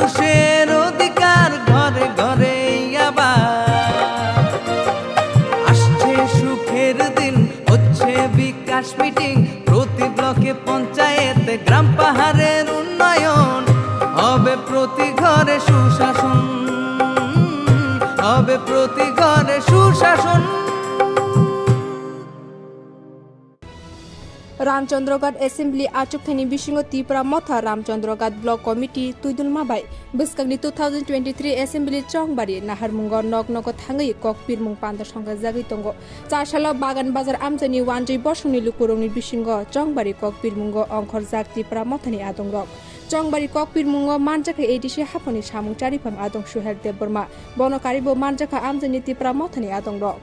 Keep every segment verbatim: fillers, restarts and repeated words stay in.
মানুষের অধিকার ঘরে ঘরে আবার। আসছে সুখের দিন, হচ্ছে বিকাশ মিটিং। প্রতি ব্লকে পঞ্চায়েতে গ্রাম পাহাড়ের উন্নয়ন। হবে প্রতি ঘরে সুশাসন, হবে প্রতি ঘরে সুশাসন। Ramchandraghat Assembly achukthani bisingo Tipra Motha Ramchandraghat Block Committee twidulma bai bwskangni two thousand twenty-three Assembly Chongbari naharmungo nok nogo thangwi kok pirmung panda songkha jagwi tongo. Chasalo Bagan Bazar amchaini Wanjwi bosongni lukurokni bisingo Chongbari kok pirmungo ongkhorjak Tipra Mothani adongrok. Chongbari kok pirmungo manjakha A D C haphangni samung chariphang adong Suhel Debbarma. Bono karibo manjakha amchaini Tipra Mothani adongrok.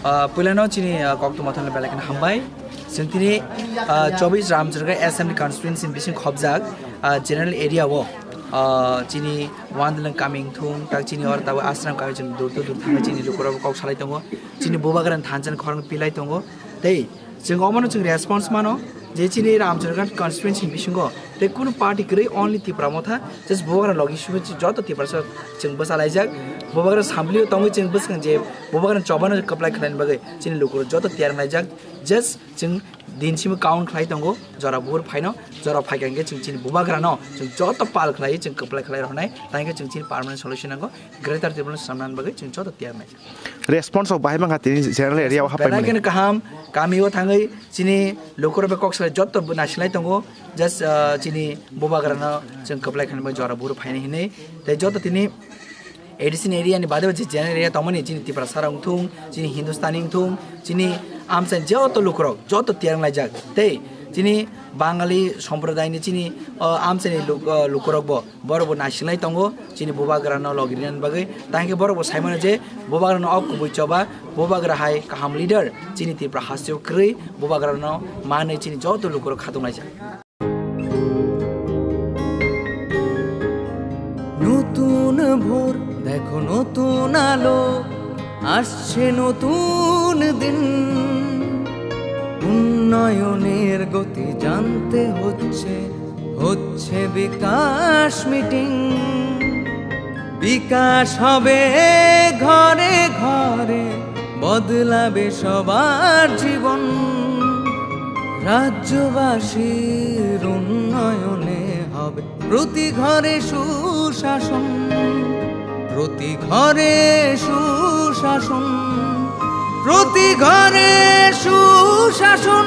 Ah, puilano chini, ah, koktwma thangna belai kheno hambai. Chwng tini, ah, chobbish Ramchandraghat Assembly Constituency ni bising khobjak, ah, general area o, ah, chini Wandalang kami wngthung, tak chini oro tabuk Ashram kami chwng dur to dur thangwi chini lukurok kok salai tongo. Chini bubagrani thansa ni khorang pilai tongo. Tei chwng omono chwng response mano je chini Ramchandraghat constituency ni bisingo tei kunu party kwrwi, only Tipra Motha, just bubagra logi simi joto Tiprasa chwng bwchalaijak. Bubagra samplio tongwi chwng bwskang je bubagra chobano kwplai khlaini bagwi chini lukurok joto tiyar wnglaijak. Just chwng din simi count khlai tongo, jora buphuru phaino, jora phaikha hwnkhe chwng chini bubagrano chwng joto pal khlaiwi chwng kwplai khlai rwnai, tangkhe chwng chini permanent solution nango, Greater Tipraland swnamnani bagwi chwng joto tiyar wnglaijak. Response rok bahai mankha tini general area o hapai belai mani. Kheno kaham, kami o thangwi chini lukurok bai kok salai joto bo nasilai tongo, just, ah, chini bubagrano chwng kwplai khlainai bai jora buphuru phainai hinwi. Tei joto tini A D C ni area ni bade bo je general area tongmani chini Tiprasa rok wngthung, chini Hindustani wngthung, chini amchaini joto lukurok joto tiyar wnglaijak. Tei chini Bangali somprodayni chini, ah, amchaini luk-, ah, lukurok bo Borok bo naisinglai tongo chini bubagrano logi rinani bagwi. Tangkhe borok bo saimano je bubagrano o kubui choba, bubagra hai kaham leader chini Tripura hasteo kwrwi, bubagrano manwi chini joto lukurok khatunglaijak. নতুন ভোর, দেখো নতুন আলো, আসছে নতুন দিন। উন্নয়নের গতি জানতে হচ্ছে, হচ্ছে বিকাশ মিটিং। বিকাশ হবে ঘরে ঘরে, বদলাবে সবার জীবন। রাজ্যবাসীর উন্নয়নে হবে প্রতি ঘরে সুশাসন, প্রতি ঘরে সুশাসন, প্রতি ঘরে সুশাসন।